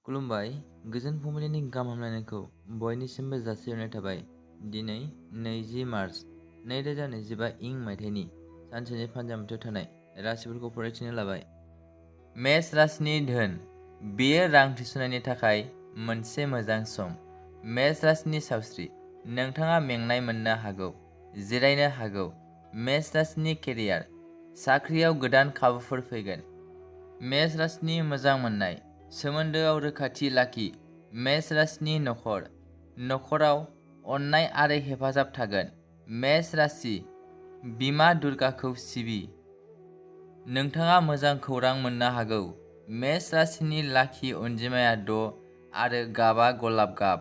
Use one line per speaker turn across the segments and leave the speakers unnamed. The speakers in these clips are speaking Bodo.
खुलुमबाय। गोजोन फुंबिलिनि गाहाम हामलायनायखौ बयनिसिमबो जासिहरनाय थाबाय। दिनै 20 मार्च 2025 इं मायथाइनि सानसेनि फानजामुथियाव थानाय राशिफोरखौ फरायथिनो लाबाय। मेष राशिनि धोन। बेयो रां थिसननायनि थाखाय मोनसे मोजां सम। मेष राशिनि सावस्रि। नोंथाङा मेंनाय मोननो हागौ, जिरायनो हागौ। मेष राशिनि केरियार। साख्रियाव गोदान खाबुफोर फैगोन। मेष राशिनि मोजां मोननाय। सोमोन्दोआव रोखाथि लाखि। मेष राशिनि नखर। नखराव अननाय आरो हेफाजाब थागोन। मेष राशि। बिमा दुर्गाखौ सिबि। नोंथाङा मोजां खौरां मोननो हागौ। मेष राशिनि लाखि अनजिमाया 6 आरो गाबा गलाब गाब।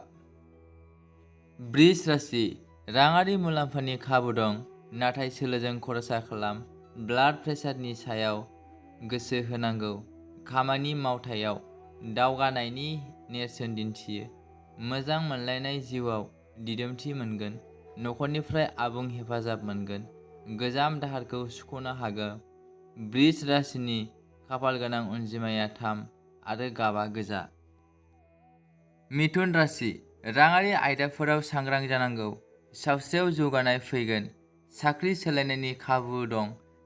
बृष राशि। राङारि मुलाम्फानि खाबु दं, नाथाय सोलोजों खरसा खालाम। ब्लाड प्रेसारनि सायाव गोसो होनांगौ। खामानि मावथायाव दावगानायनि नेरसोन दिन्थियो। मोजां मोनलायनाय जिउआव दिदोमथि मोनगोन। नखरनिफ्राय आबुं हेफाजाब मोनगोन। गोजाम दाहारखौ सुख'नो हागौ। बृष राशिनि खाफालगोनां अनजिमाया 3 आरो गाबा गोजा। मिथुन राशि। राङारि आयदाफोराव सांग्रां जानांगौ। सावस्रियाव जौगानाय फैगोन। साख्रि सोलायनायनि खाबु दं।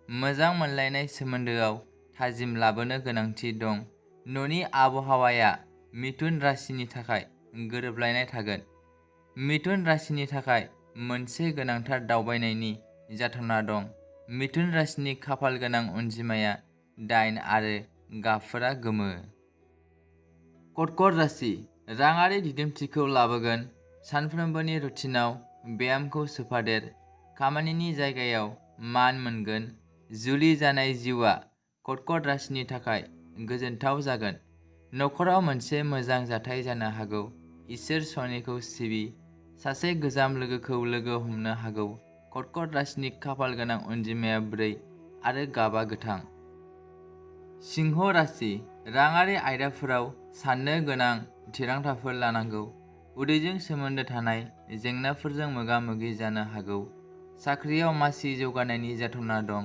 मोजां मोनलायनाय सोमोन्दोआव थाजिम लाबोनो गोनांथि दं। न'नि आबहावाया मिथुन राशिनि थाखाय गोरोबलायनाय थागोन। मिथुन राशिनि थाखाय मोनसे गोनांथार दावबायनायनि जाथावना दं। मिथुन राशिनि खाफालगोनां अनजिमाया 8 आरो गाबफोरा गोमो। कर्कट राशि। राङारि दिदोमथिखौ लाबोगोन। सानफ्रोमबोनि रुटिनआव ब्यामखौ सोफादेर। खामानिनि जायगायाव मान मोनगोन। जुलि जानाय जिउआ कर्कट राशिनि थाखाय गोजोनथाव जागोन। नखराव मोनसे मोजां जाथाय जानो हागौ। इसोर सनिखौ सिबि। सासे गोजाम लोगोखौ लोगो हमनो हागौ। कर्कट राशिनि खाफालगोनां अनजिमाया 4 आरो गाबा गोथां। सिंह राशि। राङारि आयदाफोराव साननो गोनां थिरांथाफोर लानांगौ। उदैजों सोमोन्दो थानाय जेंनाफोरजों मोगा-मोगि जानो हागौ। साख्रियाव मासि जौगानायनि जाथावना दं।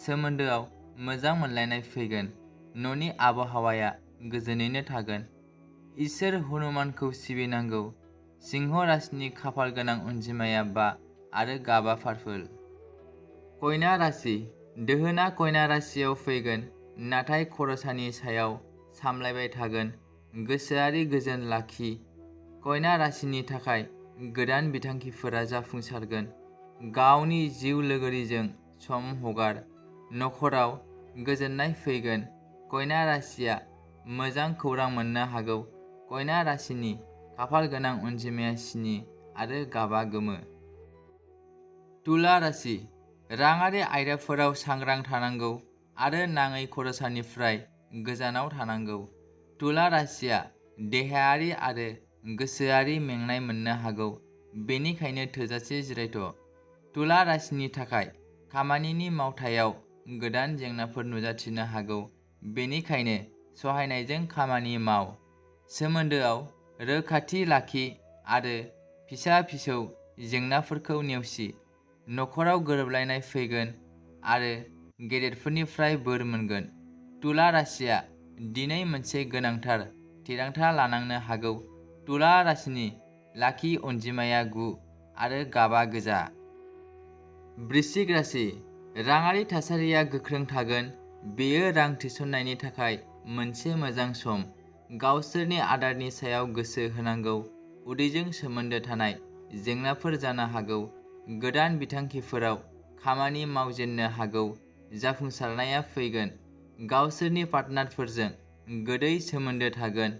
सोमोन्दोआव मोजां मोनलायनाय फैगोन। न'नि आबहावाया गोजोनैनो थागोन। इसोर हनुमानखौ सिबिनांगौ। सिंह राशिनि खाफालगोनां अनजिमाया 5 आरो गाबा पार्पल। कन्या राशि। दोहोना कन्या राशियाव फैगोन, नाथाय खरसानि सायाव सामलायबाय थागोन। गोसोआरि गोजोन लाखि। कन्या राशिनि थाखाय गोदान बिथांखिफोरा जाफुंसारगोन। गावनि जिउ लोगोरिजों सम हगार। नखराव गोजोननाय फैगोन। कन्या राशिया मोजां खौरां मोननो हागौ। कन्या राशिनि खाफालगोनां अनजिमाया 7 आरो गाबा गोमो। तुला राशि। राङारि आयदाफोराव सांग्रां थानांगौ आरो नाङै खरसानिफ्राय गोजानाव थानांगौ। तुला राशिया देहायारि आरो गोसोआरि मेंनाय मोननो हागौ, बेनिखायनो थोजासे जिरायथ'। तुला राशिनि थाखाय खामानिनि मावथायाव गोदान जेंनाफोर नुजाथिनो हागौ, बेनिखायनो सहायनायजों खामानि माव। सोमोन्दोआव रोखाथि लाखि आरो फिसा-फिसौ जेंनाफोरखौ नेवसि। नखराव गोरोबलायनाय फैगोन आरो गेदेरफोरनिफ्राय बोर मोनगोन। तुला राशिया दिनै मोनसे गोनांथार थिरांथा लानांनो हागौ। तुला राशिनि लाखि अनजिमाया 9 आरो गाबा गोजा। वृश्चिक राशि। राङारि थासारिया गोख्रों थागोन। बेयो रां थिसननायनि थाखाय मोनसे मोजां सम। गावसोरनि आदारनि सायाव गोसो होनांगौ। उदैजों सोमोन्दो थानाय जेंनाफोर जानो हागौ। गोदान बिथांखिफोराव खामानि मावजेननो हागौ। जाफुंसारनाया फैगोन। गावसोरनि पार्टनारफोरजों गोदै सोमोन्दो थागोन।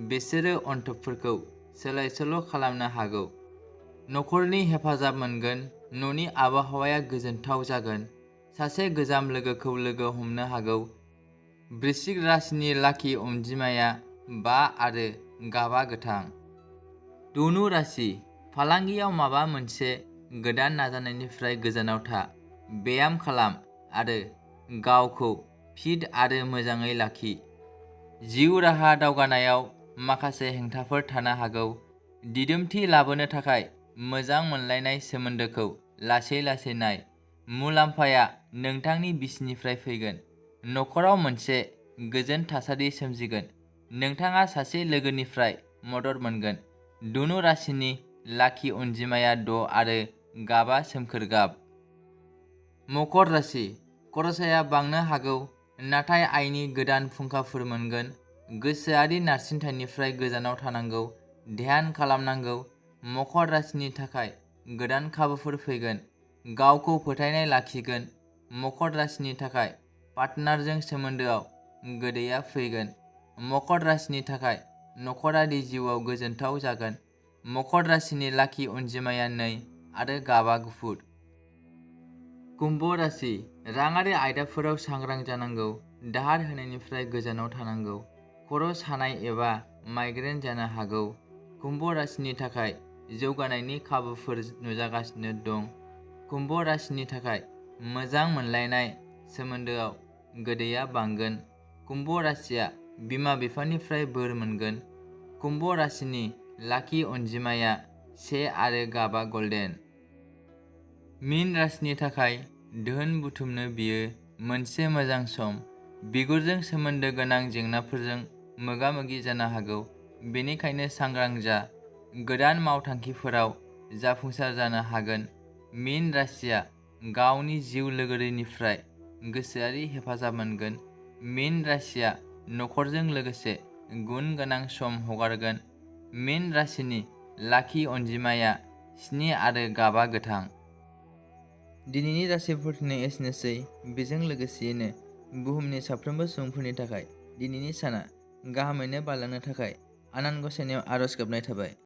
बिसोरो अनथोबफोरखौ सोलाय-सोल' खालामनो हागौ। नखरनि हेफाजाब मोनगोन। न'नि आबहावाया गोजोनथाव जागोन। सासे गोजाम लोगोखौ लोगो हमनो हागौ। वृश्चिक राशिनि लाखि अनजिमाया 5 आरो गाबा गोथां। धनु राशि। फालांगियाव माबा मोनसे गोदान नाजानायनिफ्राय गोजानाव था। ब्याम खालाम आरो गावखौ फिट आरो मोजाङै लाखि। जिउ राहा दावगानायाव माखासे हेंथाफोर थानो हागौ। दिदोमथि लाबोनो थाखाय मोजां मोनलायनाय सोमोन्दोखौ लासै-लासै नाय। मुलाम्फाया नोंथांनि बिसिनिफ्राय फैगोन। नखराव मोनसे गोजोन थासारि सोमजिगोन। नोंथाङा सासे लोगोनिफ्राय मदद मोनगोन। धनु राशिनि लाखि अनजिमाया 6 आरो गाबा सोमखोर गाब। मकर राशि खरसाया बांनो हागौ, नाथाय आयनि गोदान फुंखाफोर मोनगोन। गोसोआरि नारसिनथायनिफ्राय गोजानाव थानांगौ, ध्यान खालामनांगौ। मकर राशिनि थाखाय गोदान खाबुफोर फैगोन, गावखौ फोथायनाय लाखिगोन। मकर राशिनि थाखाय पार्टनारजों सोमोन्दोआव गोदैया फैगोन। मकर राशिनि थाखाय नखरारि जिउआव गोजोनथाव जागोन। मकर राशिनि लाखि अनजिमाया 2 आरो गाबा गुफुर। कुम्भ राशि राङारि आयदाफोराव सांग्रां जानांगौ, दाहार होनायनिफ्राय गोजानाव थानांगौ। खर' सानाय एबा माइग्रेन जानो हागौ। कुम्भ राशिनि थाखाय जौगानायनि खाबुफोर नुजागासिनो दं। कुम्भ राशिनि थाखाय मोजां मोनलायनाय सोमोन्दोआव गोदैया बांगोन। कुम्भ राशिया बिमा बिफानिफ्राय बोर मोनगोन। कुम्भ राशिनि लाखि अनजिमाया 1 आरो गाबा गल्डेन। मीन राशिनि थाखाय धोन बुथुमनो बेयो मोनसे मोजां सम। बिगुरजों सोमोन्दो गोनां जेंनाफोरजों मोगा-मोगि जानो हागौ, बेनिखायनो सांग्रां जा। गोदान मावथांखिफोराव जाफुंसार जानो हागोन। मीन राशिया गावनि जिउ लोगोरिनिफ्राय गोसोआरि हेफाजाब मोनगोन। मीन राशिया नखरजों लोगोसे गुन गोनां सम हगारगोन। मीन राशिनि लाखि अनजिमाया 7 आरो गाबा गोथां। दिनैनि राशिफोरनि एसेनोसै। बेजों लोगोसेयैनो बुहुमनि साफ्रोमबो सुबुंफोरनि थाखाय दिनैनि साना गाहामैनो बारलांनो थाखाय आनान गसाइनायाव आरज गाबनाय थाबाय।